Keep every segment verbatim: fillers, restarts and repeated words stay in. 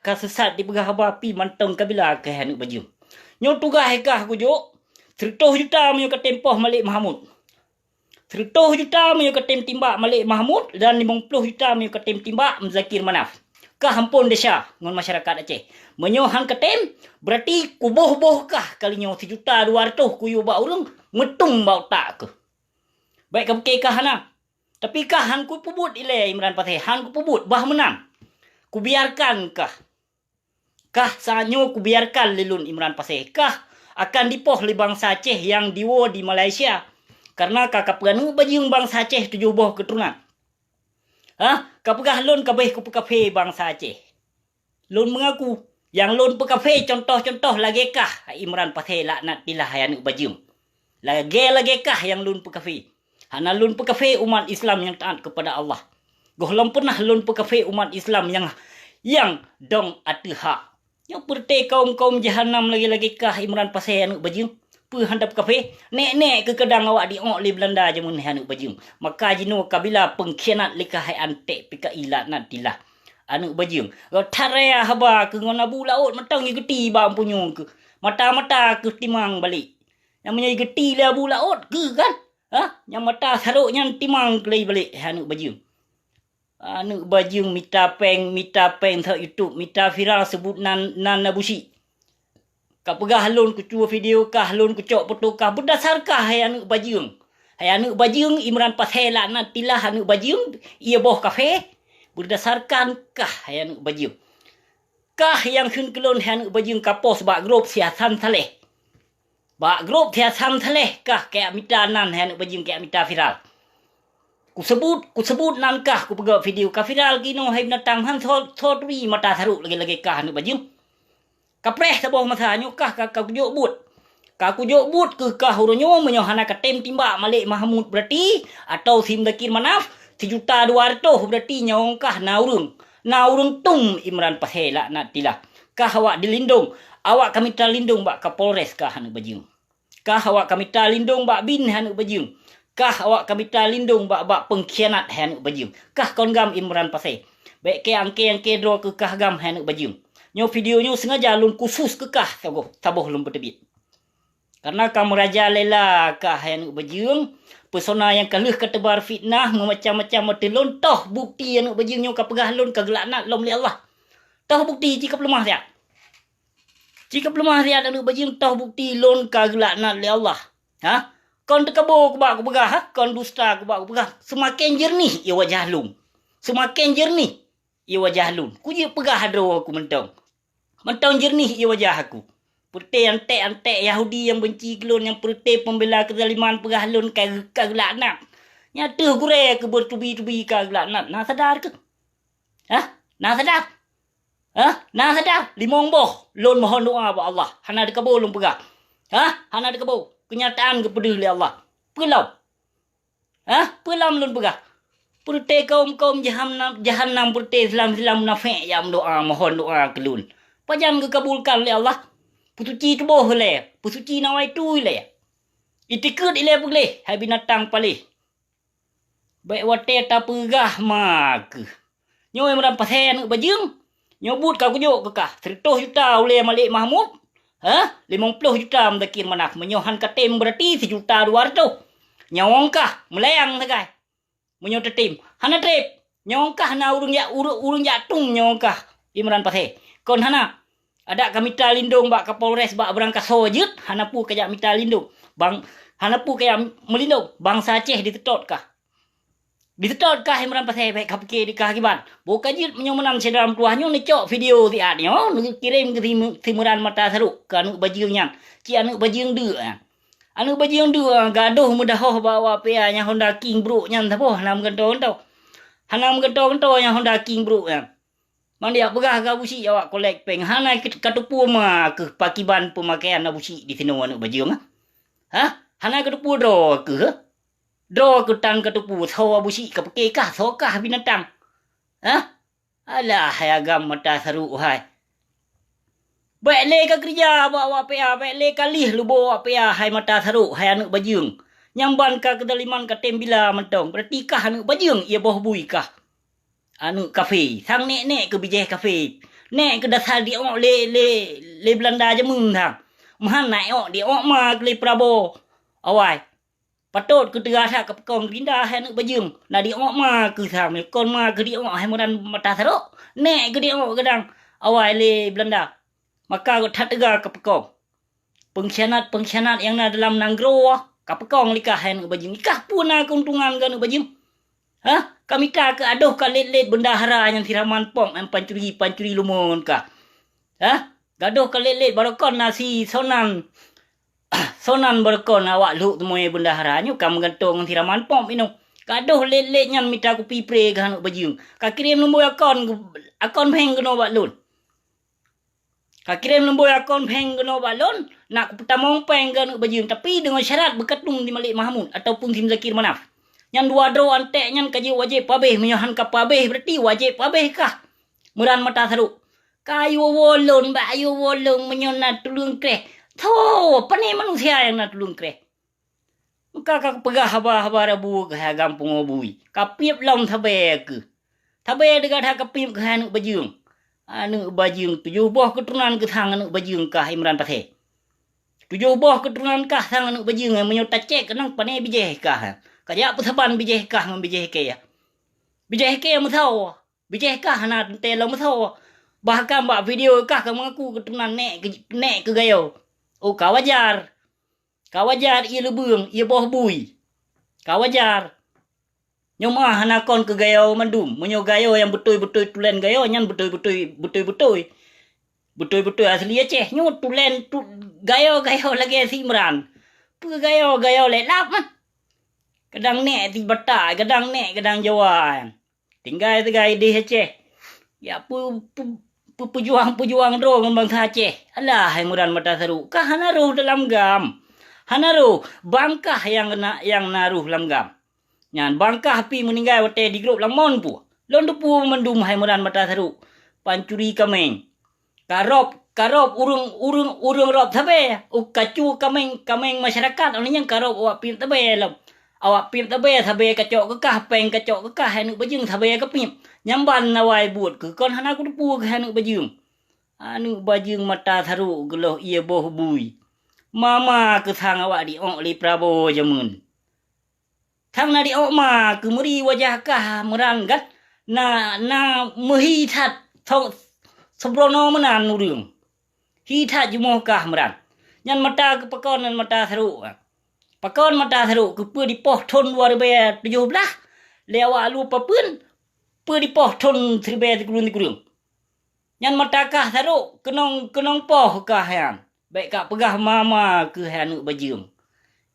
Ka sesat dipeugah haba pih mantong kabila kah aneuk bajeueng. Nyoe tugaih kah kujok, seratus juta meunyoe ka tem poh Malik Mahmud. Seratus juta meunyoe ka tem timbak Malik Mahmud dan limong ploh juta meunyoe ka tem timbak Muzakir Manaf. Kah ampôn desya ngon masyarakat Aceh. Meunyoe han ka tem, berarti kuboh-boh kah kali nyoe sijuta dua ratus kuyue bak ureuëng, meutum bak utak keuh. Bék ka pike kah hana. Tapi kah han kupeubuet ilée Imran Pasé, han kupeubuet, bah meunan. Kubiarkan kah. Kah saat nyoe kubiarkan lé lôn Imran Pasé. Kah akan dipoh lé bansa Aceh nyang diwoe di Malaysia. Karena ka kapeuaneuk bajeueng bansa Aceh tujoh boh keuturonan. Hah? Kapeugah lôn kabéh kupeukafé bansa Aceh. Lôn meungaku, nyang lôn peukafé contoh-contoh lagée kah, Imran Pasé laknatillah hai aneuk bajeueng. Lagée-lagée kah nyang lôn peukafé. Hana lôn peukafé umat Islam nyang taát keupada Allah. Gohlom peunah lôn peukafé umat Islam nyang, nyang dong ateueh hak. Nyoe peureuté kaum-kaum jahanam lagée-lagée kah Imran Pasé aneuk bajeueng. Peue han tapeukafé? Nek-nek keuh kadang awak diok lé Beulanda jameun hai aneuk bajeueng. Maka jinoe kabila peungkhianat lé kah hai anték P K I laknatillah. Aneuk bajeueng. Rot that raya haba keuh ngon Abu Laôt mantong jigeuti bak punyueng keuh. Mata-mata keuh timang balek. Nyang meunyoe jigeuti lé Abu Laôt keuh kan? Hah? Nyang mata sarok nyan timang keulai balek hai aneuk bajeueng. Aneuk bajeueng mita péng, mita péng sot YouTube, mita viral seubut nan, nan Abu Syik. Kapeugah lôn kucue video kah, lôn kucok poto kah, beudasar kah hai aneuk bajeueng. Hai aneuk bajeueng Imran Pasé laknatillah aneuk bajeueng, ié boh kafé, beudasarkan kah hai aneuk bajeueng. Kah nyang kheun keu lôn hai aneuk bajeueng kapos bak grup si Hasan Saleh. Bak grup si Hasan Saleh kah kajak mita nan hai aneuk bajeueng kajak mita viral. Kuseubut, kuseubut nan kah kupeugah video ka viral kinoe hai binatang han sot, sot wi mata sarok lagée-lagée kah aneuk bajeueng. Kapreh saboh masa nyoe kah ka, ka kujok buet. Ka kujok buet keuh kah uroe nyoe meunyoe hana katem timbak Malik Mahmud berarti atau si Muzakir Manaf sijuta dua ratus berarti nyawong kah na ureuëng. Na ureuëng tum Imran Pasé laknatillah. Kah awak dilindong, awak kamita lindong bak Kapolres kah aneuk bajeueng. Kah awak kamita lindong bak bin hai aneuk bajeueng. Kah awak kamita lindong bak, bak peungkhianat hai aneuk bajeueng. Kah kon gam Imran Pasé. Bék keu angke-angke droe keuh kah gam hai aneuk bajeueng. Nyoe video nyoe sengaja lôn khusus keu kah saboh, saboh lôn peuteubiet. Karena ka meurajalela kah hai aneuk bajeueng, peusona nyang ka lheueh kateubar fitnah meumacam-macam ateueh lôn toh bukti aneuk bajeueng nyoe kapeugah lôn ka geulaknat lom lé Allah. Toh bukti ci kapeuleumah siat. Ci kapeuleumah siat aneuk bajeueng toh bukti lôn ka geulaknat lé Allah. Ha? Kon teukabo kubak kupeugah, ha? Kon dusta kubak kupeugah. Seumaken jeureunih ie wajah lôn. Seumaken jeureunih ie wajah lôn. Kujeuet peugah droe ku mantong. Mantong jeureunih ie wajah aku. Peureuté anték-anték Yahudi nyang beunci keu lôn nyang peureuté peumbela keuzaliman peugah lôn ka, ka geulaknat. Nyan teuh gurée keu beutubi-tubi ka geulaknat. Na sadar keuh? Hah? Na sadar? Hah? Na sadar? Limong boh lôn mohon doa bak Allah. Hana teukabo lôn peugah. Hah? Hana teukabo. Keunyataan geupeudeuh lé Allah. Peue lom? Hah? Peue lom lôn peugah? Peureuté kaum-kaum jahanam, jahanam peureuté silam-silam munafék nyang meudoa, mohon doa keu lôn. Pajan geukabulkan lé Allah? Peusuci tuboh ilée, peusuci nawaitu ilée. Itikeuet ilée peugleh, hai binatang paléh. Bék watée tapeugah ma keuh. Nyoe Imran Pasé aneuk bajeueng. Nyoe buet ka kujok keu kah, seratus juta ulée Malik Mahmud. Hah? Limong ploh juta Muzakir Manaf. Meunyoe han katem berarti sijuta dua ratus. Nyawong kah, meulayang sagai. Meunyoe tatem, hana treb. Nyawong kah na ureuëng jak, ureuëng, ureuëng jak tung nyawong kah Imran Pasé. Kon hana. Adak kamita lindong bak Kapolres bak Brangkasoe jeuet, hana peue kajak mita lindong. Bang, hana peue kajak meulindong. Bansa Aceh diteutot kah. Diteutot kah Imran Pasé bék kapike dikah kiban. Boh ka jeuet meunyoe meunan syedara meutuwah nyoe neucok video siat nyoe, neukirém keu si, si Imran mata sarok keu aneuk bajeueng nyan. Ci aneuk bajeueng deuk nyan. Aneuk bajeueng deuk nyan gadoh meudahoh bak awak P A nyang Honda King brok nyan saboh hana meugantoe-gantoe. Hana meugantoe-gantoe nyang Honda King brok nyan. Mandiak peugah keu Abu Syik awak kolek péng, hana kateupeue ma keuh pakiban peumakaian Abu Syik disinoe aneuk bajeueng, ha? Hana kateupeue droe keuh, ha? Droe keuh tan kateupeue soe Abu Syik kapike kah, soe kah binatang. Ha? Alah hai agam mata sarok hai. Bék lé kakeureuja bak awak P A, bék lé kalih lubô awak P A hai mata sarok hai aneuk bajeueng. Nyang ban ka keudaliman katem bila mantong, berarti kah aneuk bajeueng ie boh bui kah. Aneuk kafé, sang nek-nek keu bijéh kafé. Nèk keuh dasar diok lé, lé, lé Beulanda jameun sang. Meuhan na iok, diok ma keuh lé Prabowo awai. Patot keu teuga that kapeukong Gerinda hai aneuk bajeueng. Na diok ma keuh sang, kon ma keuh diok hai Imran Mata Sarok. Nèk keuh diok gadang awai lé Beulanda. Maka gét that teuga kapeukong. Peungkhianat-peungkhianat nyang na dalam nanggroe kapeukong lé kah hai aneuk bajeueng. Ikah peue na keuntungan keu aneuk bajeueng? Hah? Kamita keu adoh ka lét-lét beundahara nyang siraman pom nyang pancuri-pancuri leumo ngon kah. Hah? Gadoh ka lét-lét barokon na si Sonan, Sonan barokon awak lhok teumé beundahara nyoe ka meugantoe ngon siraman pom inoe. Gadoh lét-lét nyan mita kupi pré keu aneuk bajeueng. Ka kirém lumbôi akon, akon bank keunoe bak lôn. Ka kirém lumbôi akon bank keunoe bak lôn, nak kupeutamong péng keu aneuk bajeueng, tapi deungon syarat beukatong di Malik Mahmud ataupun si Muzakir Manaf. Nyan dua droe anték nyan ka jeuet wajéb peuabéh, meunyoe han ka peuabéh, berarti wajéb peuabéh kah Imran Mata Sarok. Ka yue woe lôn, bak yue woe lôn meunyoe na tuleueng kréh. Tho, pane manusia nyang na tuleueng kréh. Meuka ka peugah haba-haba rabu keuhai agam pungo bui. Ka piep lom sabe keuh. Sabe teuga that ka piep keuhai aneuk bajeueng. Aneuk bajeueng tujoh boh keuturonan keuh sang aneuk bajeueng kah Imran Pasé. Tujoh boh keuturonan kah sang aneuk bajeueng, meunyoe tacék keunong pane bijéh kah. Ka jak peusaban bijéh kah ngon bijéh kée. Bijéh kée meusawa. Bijéh kah hana teuntée lom meusawa. Bahkan bak video kah ka mengaku keuturonan nèk keu, nèk keu Gayo. Oh, ka wajar. Ka wajar ié leubeueng, ié boh bui. Ka wajar. Nyoe meuah hana kon keu Gayo mandum. Meunyoe Gayo nyang beutôi-beutôi tulen Gayo nyan beutôi-beutôi, beutôi-beutôi. Beutôi-beutôi asli Aceh. Nyoe tulen tu, Gayo-Gayo lagée si Imran. Peue Gayo-Gayo lé lap mah. Kadang nèk si Batak, kadang nèk, kadang Jawa. Tinggai teuga idéh Aceh. Ya, peu-, peu-, peu-, peujuang-peujuang droe ngon bansa Aceh. Alah, hai Imran Mata Sarok, kah hana roh dalam gam. Hana roh, bang kah nyang na, nyang na roh lam gam. Nyan, bang kah pih meuninggai watée di grôp lam mon pu. Lôn teupeue mandum hai Imran Mata Sarok. Pancuri kaméng. Karôb, karôb ureuëng, ureuëng, ureuëng rôb sabe, u kacu kaméng, kaméng masyarakat, awak nyan karôb awak piep sabe lom. Awak piep sabe, sabe kacok keu kah, péng kacok keu kah, hai aneuk bajeueng sabe kapiep. Nyang ban awai buet keuh kon hana kuteupeue keuh hai aneuk bajeueng. Aneuk bajeueng Mata Sarok geuloh ié boh bui. Mama keuh sang awak diok lé Prabowo jameun. Sang na diok ma keuh meuri wajah kah Imran gat na, na meuhi that, so-, seubronoe meunan ureuëng. Hi that jumoh kah Imran. Nyan mata keuh pakon nyan Mata Sarok. Pakon Mata Sarok keuh peue dipoh thon dua ribée tujoh blaih lé awak Alue Papeuen, peue dipoh thon siribée sikureueng-sikureueng. Nyan mata kah Sarok keunong, keunong poh kah nyan. Bék ka peugah mama keuh hai aneuk bajeueng.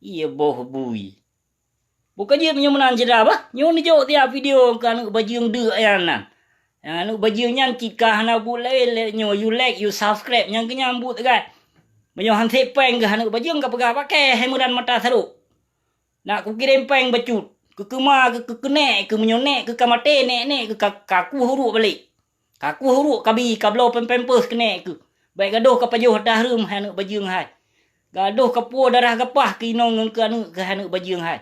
Ié boh bui. Bukon jeuet meunyoe meunan cit dah bah. Nyoe neujok tiap video keu aneuk bajeueng deuk nyan nan. Nyang aneuk bajeueng nyan cit ka hana buet laén lé nyoe, you like, you subscribe, nyang keu nyan buet teugai. Meunyoe han sép péng keuh aneuk bajeueng ka peugah paké hai Imran Mata Sarok. Nak kukirém péng bacut. Keu keuma keuh, keu keuneuk keuh, meunyoe neuk keuh ka maté, neuk-neuk keuh ka, ka kueh uruek balek. Ka kueh uruek kabi, ka bloe pem-, pampers keuneuk keuh. Bék gadoh ka pajoh ata hareuem hai aneuk bajeueng hai. Gadoh ka puwoe darah gapah keu inong ngon keu aneuk keuh hai aneuk bajeueng hai.